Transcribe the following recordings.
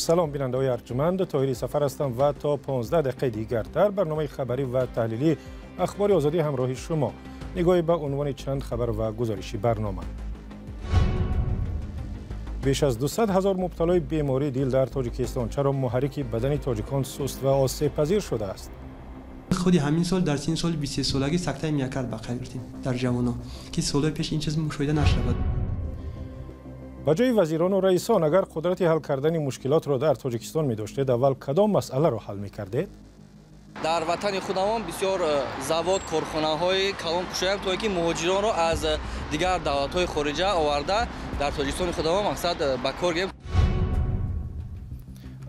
Салом, бинандаҳои арҷманд, Тоҳири Сафар ҳастам ва то 15 дақиқаи дигар дар барномаи хабарӣ ва таҳлилӣ Ахбори Озодӣ ҳамроҳи шумо. Нигоҳе ба унвони чанд хабар ва гузориши барнома. Беш аз 200 ҳазор мубталои бемории дил дар Тоҷикистон. Чаро муҳаррики бадани тоҷикон суст ва осебпазир шудааст? Худи ҳамин сол дар синни соли 23-солагӣ сактаи миокард ба қайд гирифтем дар ҷавонон, ки солҳои пеш ин чиз мушоҳида нашуда буд. Ба ҷои вазирону раисон агар қудрати ҳал кардани мушкилотро дар Тоҷикистон медоштед, аввал кадом масъаларо ҳал мекардед? Дар ватани худамон бисёр завод, корхонаҳои калон кушоям, то ки муҳоҷиронро аз дигар давлатҳои хориҷа оварда дар Тоҷикистони худамон мақсад ба кор гирем.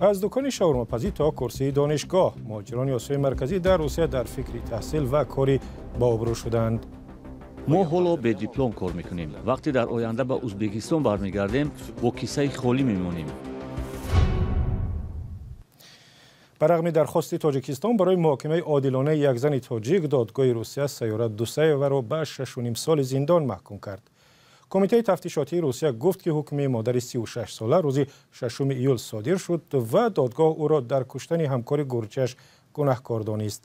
Аз дукони шаурмапазӣ то курсии донишгоҳ, муҳоҷирони Осиёи Марказӣ дар Русия дар фикри таҳсил ва кори бообрӯ шуданд. Мо ҳоло бе диплом кор мекунем. Вақте дар оянда ба Узбекистон бармегардем, бо кисаи холӣ мемонем. Ба рағми дархости Тоҷикистон барои муҳокимаи одилонаи як зани тоҷик, додгоҳи Русия Сайёра Дусаеваро ба 6,5 соли зиндон маҳкум кард. Кумитаи тафтишотии Русия гуфт, ки ҳукми модари 36-сола рӯзи 6 июл содир шуд ва додгоҳ ӯро дар куштани ҳамкори гурҷиаш гунаҳкор донист.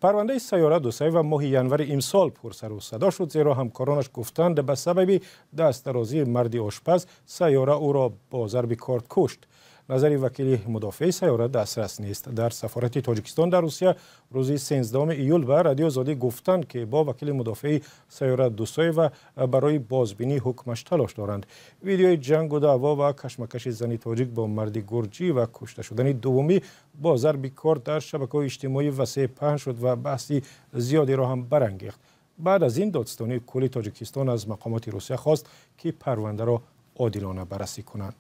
Парвандаи Сайёра Дусаева моҳи январи имсол пурсару садо шуд, зеро ҳамкоронаш гуфтанд, ба сабаби дастдарозии марди ошпаз Сайёра ӯро бо зарби корд кушт. Назари вакили мудофиаи Сайёра дастрас нест. Дар сафорати Тоҷикистон дар Русия рӯзи 13 июл ба Радио Озодӣ гуфтанд, ки бо вакили мудофиаи Сайёра Дусаева барои бозбинии ҳукмаш талош доранд. Видеои ҷангу даъво ва кашмакаши зани тоҷик бо марди гурҷӣ ва кушта шудани дуввумӣ бо зарби корд дар шабакаҳои иҷтимоӣ васеъ паҳн шуд ва баҳси зиёдеро ҳам барангехт. Баъд аз ин додситонии кулли Тоҷикистон аз мақомоти Русия хост, ки парвандаро одилона баррасӣ кунанд.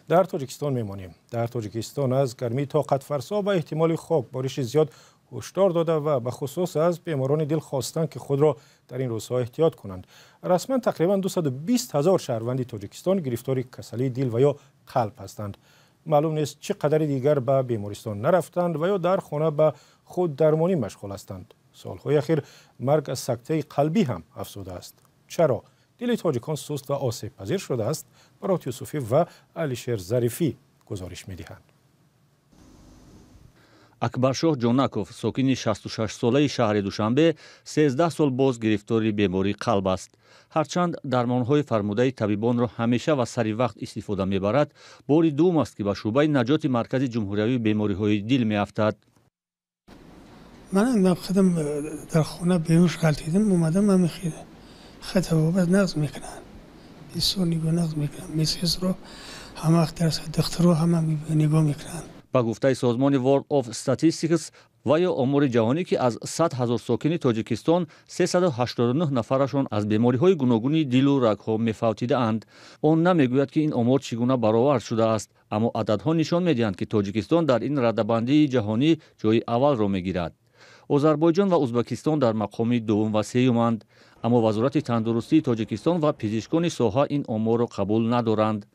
Дар Тоҷикистон мемонем. Дар Тоҷикистон аз гармии тоқатфарсо ва эҳтимоли хокбориши зиёд ҳушдор дода ва ба хусус аз беморони дил хостанд, ки худро дар ин рӯзҳо эҳтиёт кунанд. Расман тақрибан 220 ҳазор шаҳрванди Тоҷикистон гирифтори касалии дил ва ё қалб ҳастанд. Маълум нест, чӣ қадари дигар ба бемористон нарафтанд ва ё дар хона ба худдармонӣ машғул ҳастанд. Солҳои ахир марг аз сактаи қалбӣ ҳам афзудааст. Чаро дили тоҷикон суст ва осебпазир шудааст? Барот Юсуфӣ ва Алишер Зарифӣ гузориш медиҳанд. Акбаршоҳ Ҷонаков, сокини 66-солаи шаҳри Душанбе, 13 сол боз гирифтори бемории қалб аст. Ҳарчанд дармонҳои фармудаи табибонро ҳамеша ва сари вақт истифода мебарад, бори дуввум аст, ки ба шӯъбаи наҷоти Маркази ҷумҳуриявии бемориҳои дил меафтад. Ман худам дар хона беҳуш ғалтидам, омадам ҳамин хатабобат нағз мекунанд, бисёр нигоҳ нағз мекунанд, медсестро ҳама вақт дар духтуро ҳама нигоҳ мекунанд. Ба гуфтаи созмони World of Statistics ва ё омори ҷаҳонӣ, ки аз 100 ҳазор сокини Тоҷикистон 389 нафарашон аз бемориҳои гуногуни дилу рагҳо мефавтидаанд. Он намегӯяд, ки ин омор чӣ гуна баровард шудааст, аммо ададҳо нишон медиҳанд, ки Тоҷикистон дар ин радабандии ҷаҳонӣ ҷои аввалро мегирад. Озарбойҷон ва Узбекистон дар мақоми дуввум ва сеюманд, аммо Вазорати тандурустии Тоҷикистон ва пизишкони соҳа ин оморро қабул надоранд.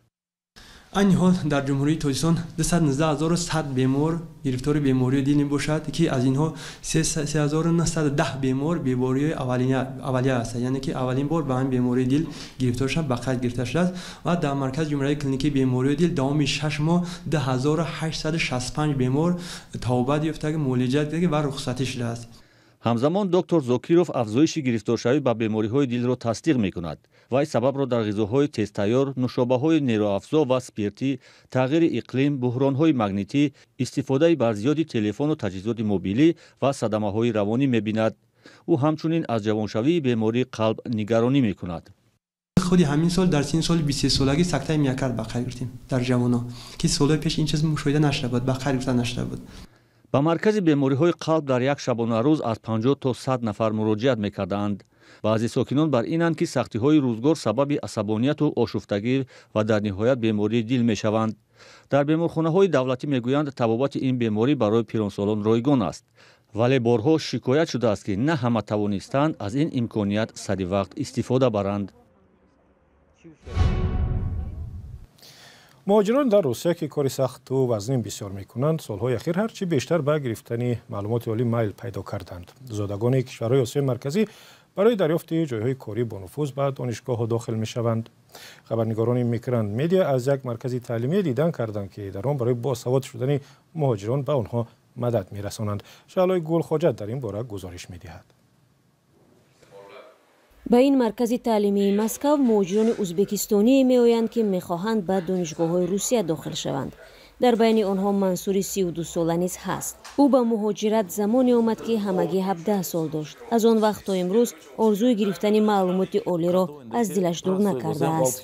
Айни ҳол дар Ҷумҳурии Тоҷикистон 219 100 бемор гирифтори бемории дил мебошад, ки аз инҳо 3910 бемор бемории аввалия ҳастанд, яъне ки аввалин бор ба ҳамин бемории дил гирифтор шуда ба қайд гирифта шудааст. Ва дар Маркази ҷумҳуриявии клиникии бемории дил давоми 6 моҳ 2865 бемор табобат ёфтаги, муолиҷа дидаги ва рухсатӣ шудааст. Ҳамзамон доктор Зокиров афзоиши гирифторшавӣ ба бемориҳои дилро тасдиқ мекунад. Вай сабабро дар ғизоҳои тезтайёр, нӯшобаҳои нерӯафзо ва спиртӣ, тағйири иқлим, буҳронҳои магнитӣ, истифодаи барзиёди телефону таҷҳизоти мобилӣ ва садамаҳои равонӣ мебинад. Ӯ ҳамчунин аз ҷавоншавии бемории қалб нигаронӣ мекунад. Худи ҳамин сол дар синни соли 23-солагӣ сактаи миокард ба қайд гирифтем дар ҷавонон, ки солҳои пеш ин чиз мушоҳида нашуда буд, ба қайд гирифта нашуда буд. Ба маркази бемориҳои қалб дар як шабонарӯз аз 50 то 100 нафар муроҷиат мекардаанд. Баъзе сокинон бар инанд, ки сахтиҳои рӯзгор сабаби асабонияту ошуфтагӣ ва дар ниҳоят бемории дил мешаванд. Дар беморхонаҳои давлатӣ мегӯянд, табобати ин беморӣ барои пиронсолон ройгон аст, вале борҳо шикоят шудааст, ки на ҳама тавонистанд аз ин имконият сари вақт истифода баранд. Муҳоҷирон дар Русия, ки кори сахту вазнин бисёр мекунанд, солҳои ахир ҳарчи бештар ба гирифтани маълумоти олӣ майл пайдо карданд. Зодагони кишварҳои Осиёи Марказӣ Барои дарёфти ҷойҳои корӣ бо нуфуз ба донишгоҳҳо дохил мешаванд. Хабарнигорони Микран Медиа аз як маркази таълимӣ дидан карданд, ки дар он барои босавод шудани муҳоҷирон ба онҳо мадад мерасонанд. Шаҳлои Гулхоҷа дар ин бора гузориш медиҳад. Ба ин маркази таълимии Москав муҳоҷирони узбекистоние меоянд, ки мехоҳанд ба донишгоҳҳои Русия дохил шаванд. Дар байни онҳо Мансури 32сола низ ҳаст. Ӯ ба муҳоҷират замоне омад, ки ҳамагӣ 17 сол дошт. Аз он вақт то имрӯз орзуи гирифтани маълумоти олиро аз дилаш дур накардааст.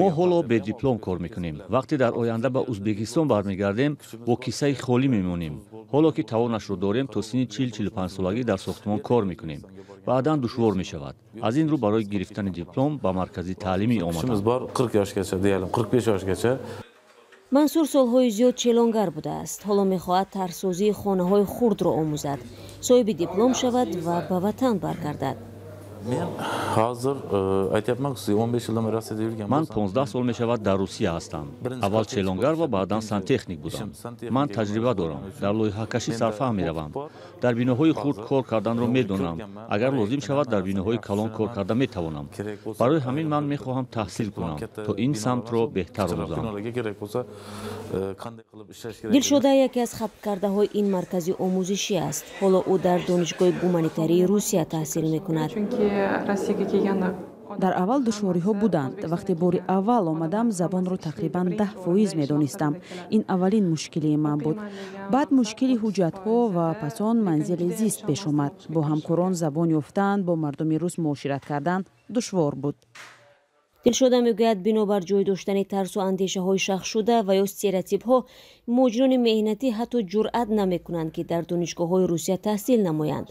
Мо ҳоло бедиплом кор мекунем. Вақте дар оянда ба Узбекистон бармегардем, бо киссаи холӣ мемонем. Ҳоло ки тавонашро дорем, то синни 40-45 солагӣ дар сохтмон кор мекунем. Баъдан душвор мешавад. Аз ин рӯ барои гирифтани диплом ба маркази таълимӣ омадам. Мансур солҳои зиёд челонгар будааст. Ҳоло мехоҳад тарсозии хонаҳои хурдро омӯзад, соҳиби диплом шавад ва ба ватан баргардад. Ман 15 сол мешавад дар Русия ҳастам. Аввал челонгар ва баъдан сантехник будам. Ман таҷриба дорам, дар лоиҳакашӣ сарфаҳм меравам. Дар биноҳои хурд кор карданро медонам. Агар лозим шавад, дар биноҳои калон кор карда метавонам. Барои ҳамин ман мехоҳам таҳсил кунам, то ин самтро беҳтар омӯзам. Дилшода яке аз хабкардаҳои ин маркази омӯзишӣ аст. Ҳоло ӯ дар Донишгоҳи гуманитарии Русия таҳсил мекунад. Дар аввал душвориҳо буданд. Вақте бори аввал омадам, забонро тақрибан 10% медонистам. Ин аввалин мушкилии ман буд. Баъд мушкили ҳуҷҷатҳо ва пас он манзили зист пеш омад. Бо ҳамкорон забон ёфтан, бо мардуми рус муошират кардан душвор буд. Дилшода мегӯяд, бинобар ҷой доштани тарсу андешаҳои шахсшуда ва ё стереотипҳо, муҳоҷирони меҳнатӣ ҳатто ҷуръат намекунанд, ки дар донишгоҳҳои Русия таҳсил намоянд.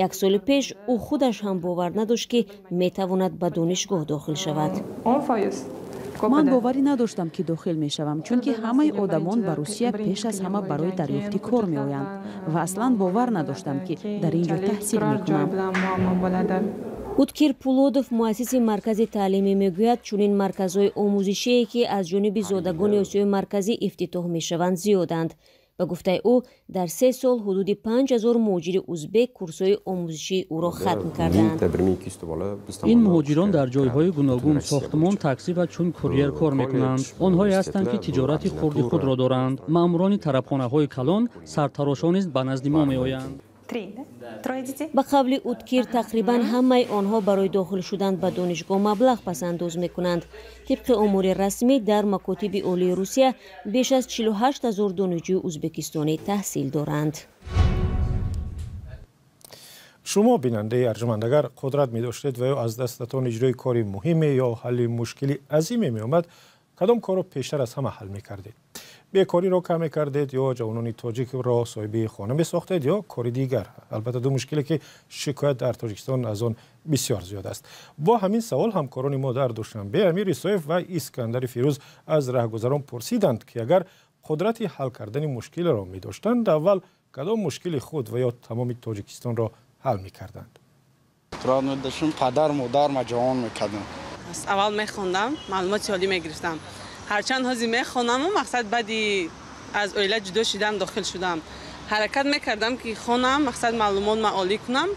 Як соли пеш ӯ худаш ҳам бовар надошт, ки метавонад ба донишгоҳ дохил шавад. Ман боварӣ надоштам, ки дохил мешавам, чунки ҳамаи одамон ба Русия пеш аз ҳама барои дарёфти кор меоянд ва аслан бовар надоштам, ки дар ин ҷо таҳсил мекунам. Уткир Пулодов, муассиси маркази таълимӣ, мегӯяд, чунин марказҳои омӯзишие, ки аз ҷониби зодагони Осиёи Марказӣ ифтитоҳ мешаванд, зиёданд. Ба гуфтаи ӯ, дар 3 сол ҳудуди 5000 муҳоҷири узбек курсҳои омӯзишии ӯро хатм карданд. Ин муҳоҷирон дар ҷойҳои гуногун сохтмон, таксӣ ва чун курьер кор мекунанд. Онҳое ҳастанд, ки тиҷорати хурди худро доранд. Маъмурони тарабхонаҳои калон, сартарошон низ ба назди мо меоянд. Ба қавли Уткир, тақрибан ҳамаи онҳо барои дохил шудан ба донишгоҳ маблағ пасандоз мекунанд. Тибқи омори расмӣ, дар макотиби олии Русия беш аз 48 000 донишҷӯи узбекистонӣ таҳсил доранд. Шумо, бинандаи арҷманд, агар қудрат медоштед ва ё аз дастатон иҷрои кори муҳиме ё ҳалли мушкили азиме меомад, кадом корро пештар аз ҳама ҳал мекардед? Бекориро кам мекардед ё ҷавонони тоҷикро соҳиби хона месохтед ё кори дигар? Албатта, ду мушкиле, ки шикоят дар Тоҷикистон аз он бисёр зиёд аст. Бо ҳамин савол ҳамкорони мо дар Душанбе, Амир Исоев ва Искандари Фирӯз, аз раҳгузарон пурсиданд, ки агар қудрати ҳал кардани мушкилро медоштанд, аввал кадом мушкили худ ва ё тамоми Тоҷикистонро ҳал мекарданд? Қудрат медоштам, падар модарма ҷавон мекардам. Аввал мехондам, маълумоти олӣ мегирифтам. Ҳарчанд ҳозир мехонаму мақсад баъди аз оила ҷудо шидам дохил шудам. Ҳаракат мекардам, ки хонам, мақсад маълумот ма олӣ кунам,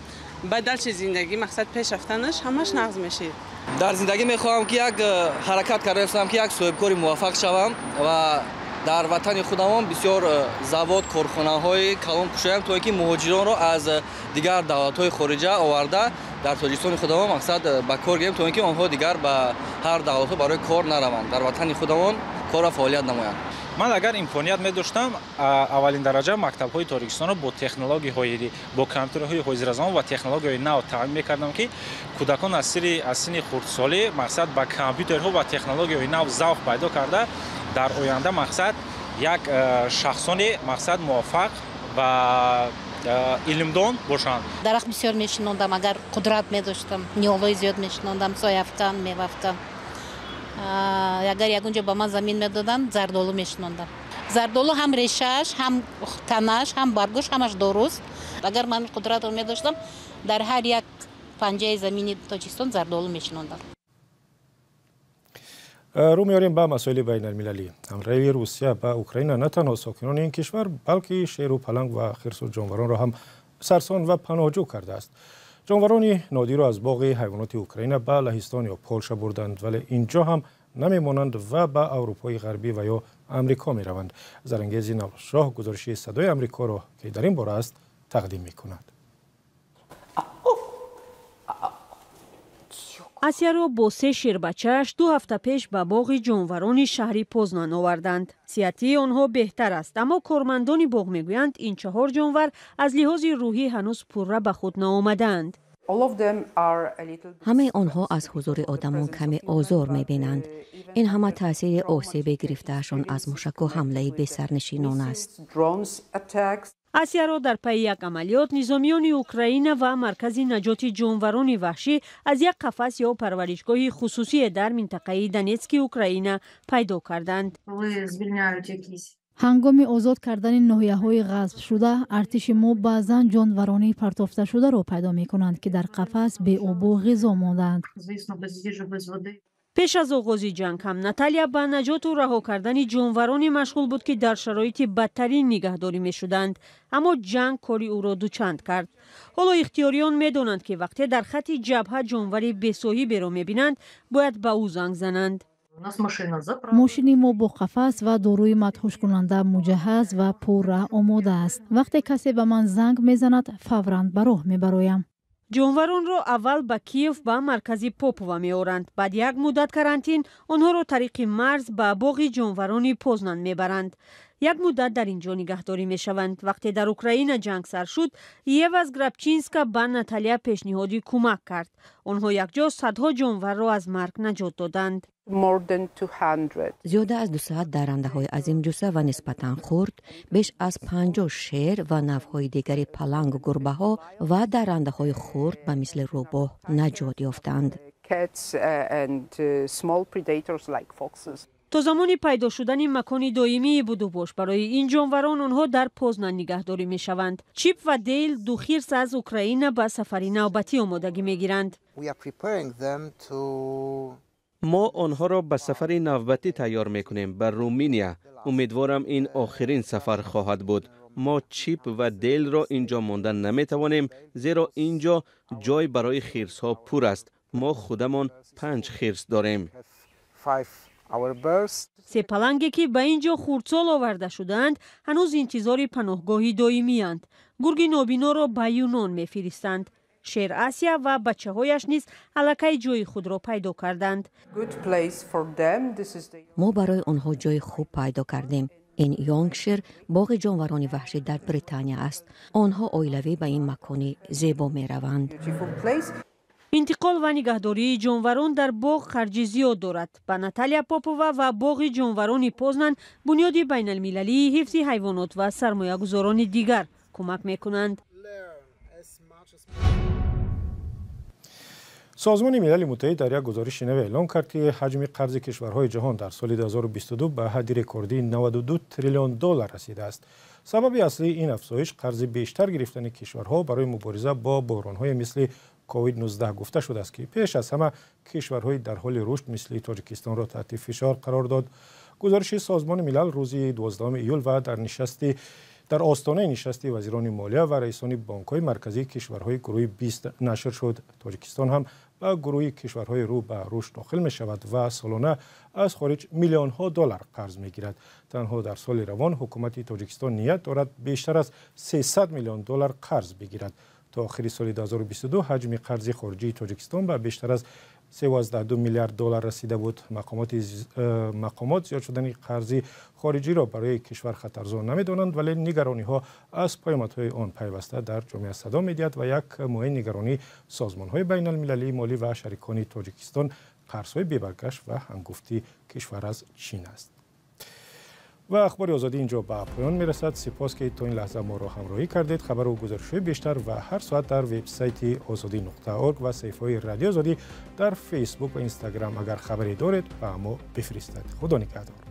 баъд далчи зиндагӣ мақсад пеш рафтанаш ҳамаш нағз мешид. Дар зиндагӣ мехоҳам, ки як ҳаракат карда истам, ки як соҳибкори муваффақ шавам ва дар ватани худамон бисёр завод, корхонаҳои калон кушоям, то ки муҳоҷиронро аз дигар давлатҳои хориҷа оварда дар Тоҷикистони худамон мақсад ба кор гирем, то ин ки онҳо дигар ба ҳар давлатҳо барои кор нараванд, дар ватани худамон корро фаъолият намоянд. Ман агар имконият медоштам, аввалин дараҷа мактабҳои Тоҷикистонро бо технологияҳои, бо компютерҳои ҳозиразамон ва технологияҳои нав таъмин мекардам, ки кӯдакон аз синни хурдсолӣ мақсад ба компютерҳо ва технологияҳои нав завқ пайдо карда, дар оянда мақсад як шахсони мақсад муваффақ ва илмдон бошанд. Дарахт бисёр мешинондам, агар қудрат медоштам, ниҳолҳои зиёд мешинондам, сояафкан, меваафкан. Агар ягон ҷо ба ман замин медоданд, зардолу мешинондам. Зардолу ҳам решааш, ҳам танааш, ҳам баргош, ҳамаш доруст. Агар ман қудратро медоштам, дар ҳар як панҷаи замини Тоҷикистон зардолу мешинондам. Рӯ меорем ба масоили байналмилалӣ. Ҳамлаи Русия ба Украина на танҳо сокинони ин кишвар, балки шеру паланг ва хирсу ҷонваронро ҳам сарсон ва паноҳҷӯ кардааст. Ҷонварони нодирро аз боғи ҳайвоноти Украина ба Лаҳистон ё Полша бурданд, вале инҷо ҳам намемонанд ва ба Аврупои Ғарбӣ ва ё Амрико мераванд. Зарангези Навшоҳ гузориши Садои Амрикоро, ки дар ин бора аст, тақдим мекунад. Асияро бо се шербачааш 2 ҳафта пеш ба боғи ҷонварони шаҳри Познан оварданд. Сиҳатии онҳо беҳтар аст, аммо кормандони боғ мегӯянд, ин 4 ҷонвар аз лиҳози рӯҳӣ ҳанӯз пурра ба худ наомадаанд. Ҳамаи онҳо аз ҳузури одамон каме озор мебинанд. Ин ҳама таъсири осебе гирифтаашон аз мушаку ҳамлаи бесарнишинон аст. Асияро дар пайи як амалиёт низомиёни Украина ва маркази наҷоти ҷонварони ваҳшӣ аз як қафас ё парваришгоҳи хусусие дар минтақаи Донетски Украина пайдо карданд. Ҳангоми озод кардани ноҳияҳои ғасбшуда, артиши мо баъзан ҷонварони партофташударо пайдо мекунанд, ки дар қафас беобу ғизо мондаанд. Пеш аз оғози ҷанг ҳам Наталия ба наҷоту раҳо кардани ҷонвароне машғул буд, ки дар шароити бадтарин нигаҳдорӣ мешуданд. Аммо ҷанг кори ӯро дучанд кард. Ҳоло ихтиёриён медонанд, ки вақте дар хати ҷабҳа ҷонвари бесоҳиберо мебинанд, бояд ба ӯ занг зананд. Мошини мо бо қафас ва доруи мадҳушкунанда муҷаҳҳаз ва пурра омода аст. Вақте касе ба ман занг мезанад, фавран ба роҳ мебароям. Ҷонваронро аввал ба Киев ба маркази Попова меоранд. Баъд як муддат карантин онҳоро тариқи марз ба боғи ҷонварони Познан мебаранд. Як муддат дар ин ҷо нигаҳдорӣ мешаванд. Вақте дар Украина ҷанг сар шуд, Ева Зграбчинска ба Наталия пешниҳоди кӯмак кард. Онҳо якҷо садҳо ҷонварро аз марг наҷот доданд. Зиёда аз 200 дарандаҳои азимҷусса ва нисбатан хурд, беш аз 50 шер ва навъҳои дигари палангу гурбаҳо ва дарандаҳои хурд ба мисли рӯбоҳ наҷот ёфтанд. То замони пайдо шудани макони доимии будубош барои ин ҷонварон онҳо дар Познан нигаҳдорӣ мешаванд. Чип ва Дейл ду хирс аз Украина ба сафари навбатӣ омодагӣ мегиранд. Мо онҳоро ба сафари навбатӣ тайёр мекунем ба Руминия. Умедворам, ин охирин сафар хоҳад буд. Мо Чип ва Дейлро инҷо мондан наметавонем, зеро инҷо ҷой барои хирсҳо пур аст. Мо худамон 5 хирс дорем. Се паланге, ки ба ин ҷо хурдсол оварда шудаанд, ҳанӯз интизори паноҳгоҳи доимиянд. Гурги нобиноро ба Юнон мефиристанд. Шер Асия ва бачаҳояш низ аллакай ҷои худро пайдо карданд. Мо барои онҳо ҷои хуб пайдо кардем. Ин Йоркшир боғи ҷонварони ваҳшӣ дар Британия аст. Онҳо оилавӣ ба ин макони зебо мераванд. Интиқол ва нигаҳдории ҷонварон дар боғ харҷи зиёд дорад. Ба Наталия Попова ва боғи ҷонварони Познан бунёди байналмилалии ҳифзи ҳайвонот ва сармоягузорони дигар кӯмак мекунанд. Созмони Милали Муттаҳид дар як гузориши нав эълон кард, ки ҳаҷми қарзи кишварҳои ҷаҳон дар соли 2022 ба ҳадди рекордии 92 триллион доллар расидааст. Сабаби аслии ин афзоиш қарзи бештар гирифтани кишварҳо барои мубориза бо буҳронҳое мисли COVID-19 гуфта шудааст, ки пеш аз ҳама кишварҳои дар ҳоли рушд мисли Тоҷикистонро таҳти фишор қарор дод. Гузориши Созмони Милал рӯзи 12 июл ва дар остонаи нишасти вазирони молия ва раисони бонкҳои марказии кишварҳои гурӯҳи 20 нашр шуд. Тоҷикистон ҳам ба гурӯҳи кишварҳои рӯ ба рушд дохил мешавад ва солона аз хориҷ миллионҳо доллар қарз мегирад. Танҳо дар соли равон ҳукумати Тоҷикистон ният дорад бештар аз 300 миллион доллар қарз бигирад. То охири соли 2022 ҳаҷми қарзи хориҷии Тоҷикистон ба бештар аз 3,2 миллиард доллар расида буд. Мақомот зиёд шудани қарзи хориҷиро барои кишвар хатарзо намедонанд, вале нигарониҳо аз паёмадҳои он пайваста дар ҷомеа садо медиҳад ва як моҳи нигаронии созмонҳои байналмилалии молӣ ва шарикони Тоҷикистон қарзҳои бебаргашт ва ҳангуфти кишвар аз Чин аст. Ва ахбори Озодӣ инҷо ба поён мерасад. Сипос, ки то ин лаҳза моро ҳамроҳӣ кардед. Хабару гузоришҳои бештар ва ҳар соат дар вебсайти озодӣ.org ва саҳифаҳои Радиои Озодӣ дар Фейсбук ва Инстаграм. Агар хабаре доред, ба мо бифиристед. Худо нигаҳдор.